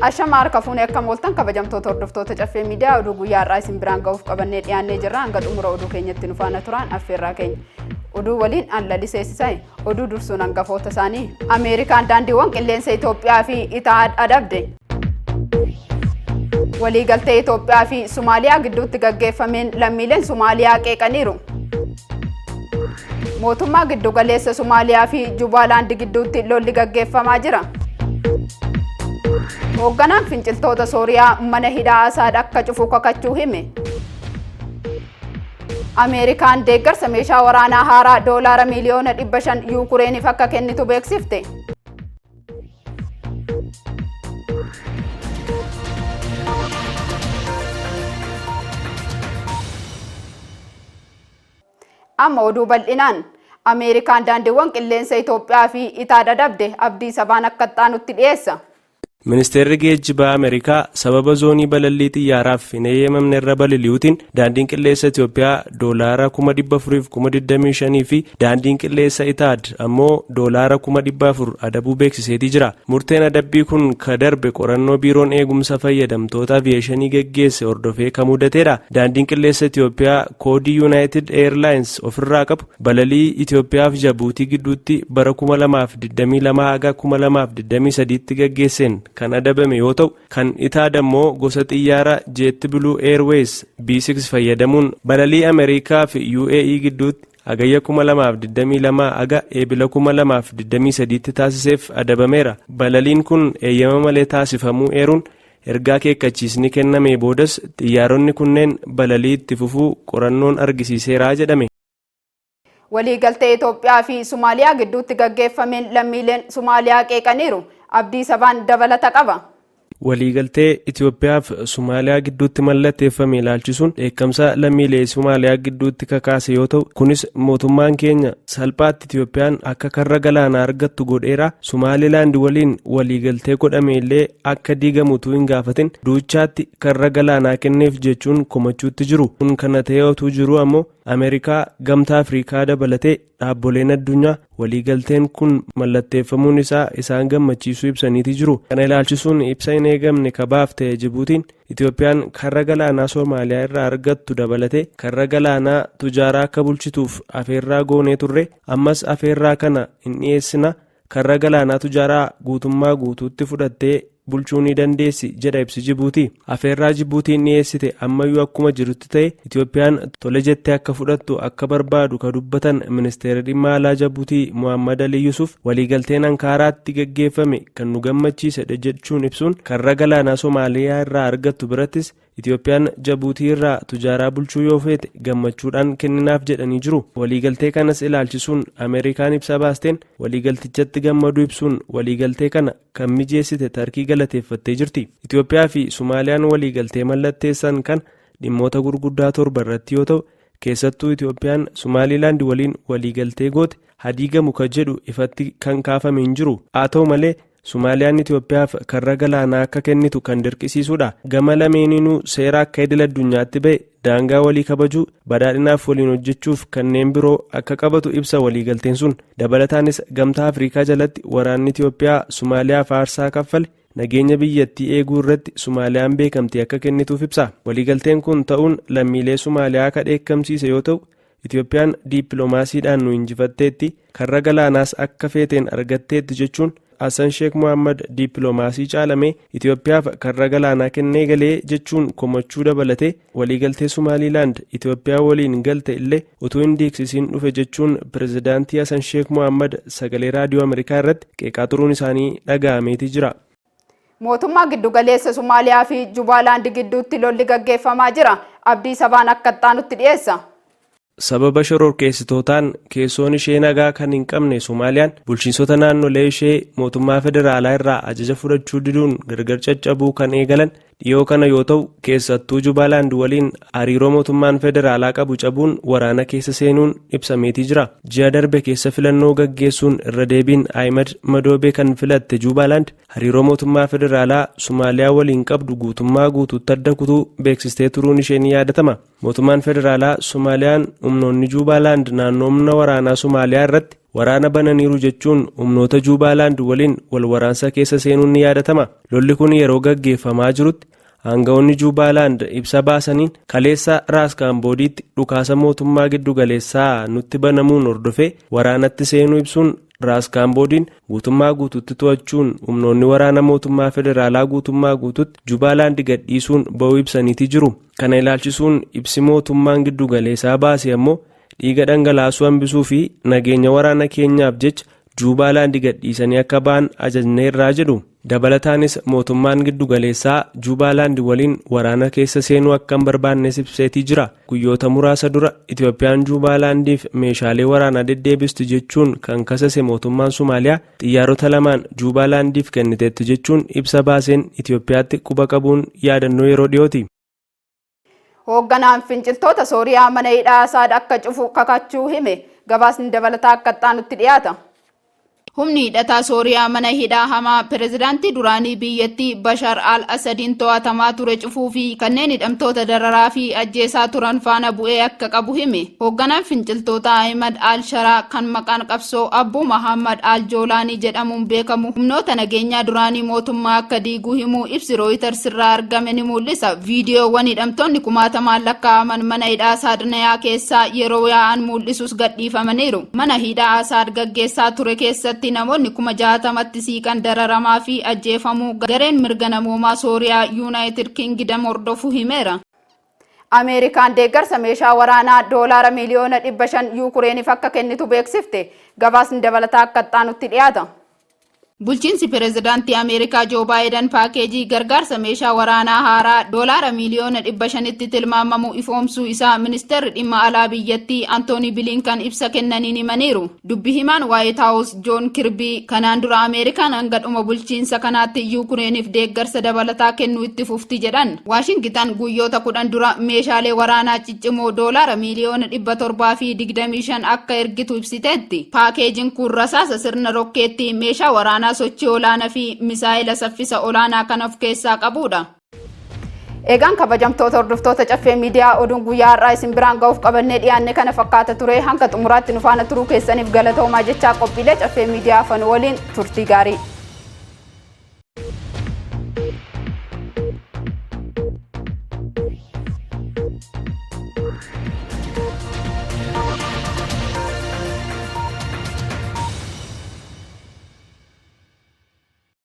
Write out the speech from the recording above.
Ashama harka fuunee akkam ooltan kabajamtoota hordoftoota Caffee Miidiyaa oduu guyyaa har'aa isin biraan ga'uuf qabannee dhiyaannee jirra. Hanga xumura oduu keenyatti nu faana turaan affeerraa keenya. Oduu waliin an Lalisee Sisaay. Oduu dursuun hangafoota isaanii. Ameerikaan daandiiwwan qilleensa Itoophiyaa fi Itaad adabde. Waliigaltee Itoophiyaa fi Somaaliyaa gidduutti gaggeeffameen lammiileen Somaaliyaa qeeqaniiru. Mootummaa giddugaleessa Somaaliyaa fi Jubaalaand gidduutti lolli gaggeeffamaa jira. Hoogganaan finciltoota Sooriyaa mana hidhaa Asaad akka cufu kakachuu hime. Ameerikaan deeggarsa meeshaa waraanaa haaraa doolaara miiliyoona 500 Yuukureeniif akka kennitu beeksifte. Amma oduu bal'inaan. Ameerikaan daandiiwwan qilleensa Itoophiyaa fi Itaad adabde Abdii Sabaan akka itti dhiyeessa. Ministeerri Geejjibaa Ameerikaa sababa zoonii balallii xiyyaaraaf hin eeyyamamne irra balali'uutiin daandiin qilleensa Itoophiyaa doolaara 425,000 fi daandiin qilleensa Itaad ammoo doolaara 400,000 adabuu beeksiseetii jira. Murteen adabbii kun ka darbe qorannoo biiroon eegumsa fayyadamtoota aviyeeshinii geggeesse hordofee ka mudateedha. Daandiin qilleensa Itoophiyaa koodii Yuunaayitid Eerlaayins ofirraa qabu balalii Itoophiyaa fi Jabuutii gidduutti bara 2022 haga 2023tti gaggeesseen kan adabame yoo ta'u, kan Itaad ammoo gosa xiyyaara JetBlue Airways B6 fayyadamuun balalii Ameerikaa fi UAE gidduutti Hagayya 2022 haga Eebila 2023tti taasiseef adabameera. Balaliin kun eeyyama malee taasifamuu eeruun erga akeekkachiisni kennamee boodas xiyyaaronni kunneen balalii itti fufuu qorannoon argisiiseera jedhame. Waliigaltee Itoophiyaa fi Somaaliyaa gidduutti gaggeeffameen lammiileen Somaaliyaa qeeqaniiru. Abdii Sabaan dabalata qaba. Waliigaltee Itoophiyaa fi Somaaliyaa gidduutti mallatteeffame ilaalchisuun dheekkamsa lammiilee Somaaliyaa gidduutti kakaase yoo ta'u, kunis mootummaan keenya salphaatti Itoophiyaan akka karra galaanaa argattu godheera, Somaalilaand waliin waliigaltee godhame illee akka diigamu utuu hin gaafatin duuchaatti karra galaanaa kenneef jechuun komachuutti jiru. Kun kana ta'ee otuu jiruu ammoo Ameerikaa, Gamtaa Afrikaa dabalatee dhaabboleen addunyaa waliigalteen kun mallatteeffamuun isaa isaan gammachiisuu ibsaniiti jiru. Kana ilaalchisuun ibsa hin eegamne ka baafte Jibuutiin, Itoophiyaan karra galaanaa Somaaliyaa irraa argattu dabalatee karra galaanaa tujaaraa akka bulchituuf afeerraa goonee turre, ammas afeerraa kana hin dhiyeessina, karra galaanaa tujaaraa guutummaa guutuutti fudhattee bulchuu ni dandeessi jedha ibsi Jibuutii. Afeerraa Jibuutiin dhiyeessite ammayyuu akkuma jirutti ta'e Itoophiyaan tole jettee akka fudhattu akka barbaadu ka dubbatan ministeerri dhimma alaa Jabuutii Mohammad Alii Yusuf waliigalteen Ankaaraatti gaggeeffame kan nu gammachiisedha jechuun ibsuun karra galaanaa Somaaliyaa irraa argattu birattis Itoophiyaan Jabuutii irraa tujaaraa bulchuu yoo feete gammachuudhaan kenninaaf jedhanii jiru. Waliigaltee kanas ilaalchisuun Ameerikaan ibsa baasteen waliigaltichatti gammaduu ibsuun waliigaltee kana kan mijeessite Tarkii galateeffattee jirti. Itoophiyaa fi Sumaaliyaan waliigaltee mallatteessan kana dhimmoota gurguddaa 7 irratti yoo ta'u, keessattuu Itoophiyaan Sumaalilaand waliin waliigaltee goote ha diigamu ka jedhu ifatti kan kaafame hin jiru. Haa ta'u malee, Sumaaliyaan Itoophiyaaf karra galaanaa akka kennitu kan dirqisiisuudha. Gama lameeninuu seera akka idil addunyaatti ba'e daangaa walii kabajuu, badhaadhinaaf waliin hojjechuuf kanneen biroo akka qabatu ibsa waliigalteen sun. Dabalataanis Gamtaa Afriikaa jalatti waraanni Itoophiyaa Sumaaliyaaf aarsaa kaffale nageenya biyyattii eeguu irratti Sumaaliyaan beekamtii akka kennituuf ibsa. Waliigalteen kun ta'uun lammiilee Sumaaliyaa ka dheekkamsiise yoo ta'u, Itoophiyaan diippilomaasiidhaan nu injifatteetti, karra galaanaas akka feeteen argatteetti jechuun Hasan Sheek Mohaammad diippilomaasii caalamee Itoophiyaaf karra galaanaa kennee galee jechuun komachuu dabalatee waliigaltee Sumaaliilaand Itoophiyaa waliin galte illee utuu hin diigsisiin dhufe jechuun Pirezidaantii Hasan Sheek Mohaammad sagalee Raadiyoo Ameerikaa irratti qeeqaa turuun isaanii dhaga'ameeti jira. Mootummaa giddugaleessa Somaaliyaa fi Jubaalaand gidduutti lolli gaggeeffamaa jira. Abdii Sabaan akka itti aanutti dhiyeessa. Sababa shororkeessitootaan keessoon ishee nagaa kan hin qabne Somaaliyaan bulchiinsota naannolee ishee mootummaa federaalaa irraa ajaja fudhachuu diduun gargar caccabuu kan eegalan dhiyoo kana yoo ta'u, keessattuu Jubaalaand waliin hariiroo mootummaan federaalaa qabu cabuun waraana keessa seenuun ibsameetii jira. Ji'a darbe keessa filannoo gaggeessuun irra deebiin Ahimad Madoobee kan filatte Jubaalaand hariiroo mootummaa federaalaa Somaaliyaa waliin qabdu guutummaa guutuutti adda kutuu beeksistee turuun ishee ni yaadatama. Mootummaan federaalaa Somaaliyaan humnoonni Jubaalaand naannoo humna waraanaa Somaaliyaa irratti waraana bananiiru jechuun humnoota Juubaalaand waliin wal waraansa keessa seenuun ni yaadatama. Lolli kun yeroo gaggeeffamaa jirutti aangawoonni Juubaalaand ibsa baasaniin, kaleessa Raas Kaamboodiitti dhukaasa mootummaa giddu galeessaa nutti banamuun hordofee waraanatti seenuu ibsuun, Raas Kaamboodiin guutummaa guututti to'achuun humnoonni waraana mootummaa federaalaa guutummaa guututti Juubaalaand gadhiisuun ba'uu ibsaniiti jiru. Kana ilaalchisuun ibsi mootummaan giddu galeessaa baase ammoo, dhiiga dhangalaasuu hambisuu fi nageenya waraana keenyaaf jecha Juubaalaand gadhiisanii akka ba'an ajajneerraa jedhu. Dabalataanis mootummaan giddu galeessaa Juubaalaand waliin waraana keessa seenuu akka hin barbaannes ibseetii jira. Guyyoota muraasa dura Itoophiyaan Juubaalaandiif meeshaalee waraanaa deddeebisti jechuun kan kasase mootummaan Somaaliyaa, xiyyaarota lamaan Juubaalaandiif kenniteetti jechuun ibsa baaseen Itoophiyaatti quba qabuun yaadannoo yeroo dhiyooti. Hoogganaan finciltoota Sooriyaa mana hidhaa Asaad akka cufu kakachuu hime. Gabaasni dabalataa akka itti dhiyaata. Humni hidhataa Sooriyaa mana hidhaa hamaa pirezidaantii duraanii biyyattii Bashar al-Asadiin to'atamaa ture cufuu fi kanneen hidhamtoota dararaa fi ajjeesaa turan faana bu'ee akka qabu hime. Hoogganaan finciltoota Ahimad al-Sharaa, kan maqaan qabsoo Abbuu Mahammad al-Joolaanii jedhamuun beekamu, humnoota nageenyaa duraanii mootummaa akka diiguu himuu ibsi Reuters irraa argame ni mul'isa. Viidiyoowwan hidhamtoonni kumaatamaan lakkaa'aman mana hidhaa Saadnayaa keessaa yeroo yaa'an mul'isus gadhiifamaniiru. Mana hidhaa Asaad gaggeessaa ture keessatti namoonni 60,000tti siiqan dararamaa fi ajjeefamuu gareen mirga namoomaa Sooriyaa Yuunaayitid Kingdom hordofu himeera. Ameerikaan deeggarsa meeshaa waraanaa doolaara miliyoona 500 Yuukureeniif akka kennitu beeksifte. Gabaasni dabalataa akka itti dhiyaata. Bulchiinsi pirezidaantii Ameerikaa Joo Baayiden paakeejii gargaarsa meeshaa waraanaa haaraa doolaara miiliyoona 500tti tilmaamamu ifoomsuu isaa ministeerri dhimma alaa biyyattii Antoonii Bilinkan ibsa kennaniin himaniiru. Dubbi himaan Waayit Haawus Joon Kirbii kanaan dura Ameerikaan hanga dhuma bulchiinsa kanaatti Yuukureeniif deeggarsa dabalataa kennuu itti fufti jedhan. Waashingitan guyyoota 10 dura meeshaalee waraanaa ciccimoo doolaara miiliyoona 725 akka ergitu ibsiteetti. Paakeejiin kun rasaasa sirna rokkeettii, meeshaa waraanaa sochii olaanaa fi misaa'ila saffisa olaanaa kan of keessaa qabudha. Eegaan kabajamtoota hordoftoota Caffee Miidiyaa, oduun guyyaa har'aa isin biraan ga'uuf qabannee dhiyaanne kana fakkaata ture. Hanga xumuraatti nu faana turuu keessaniif galatoomaa jechaa, qophiilee Caffee Miidiyaa afan waliin turtii gaarii.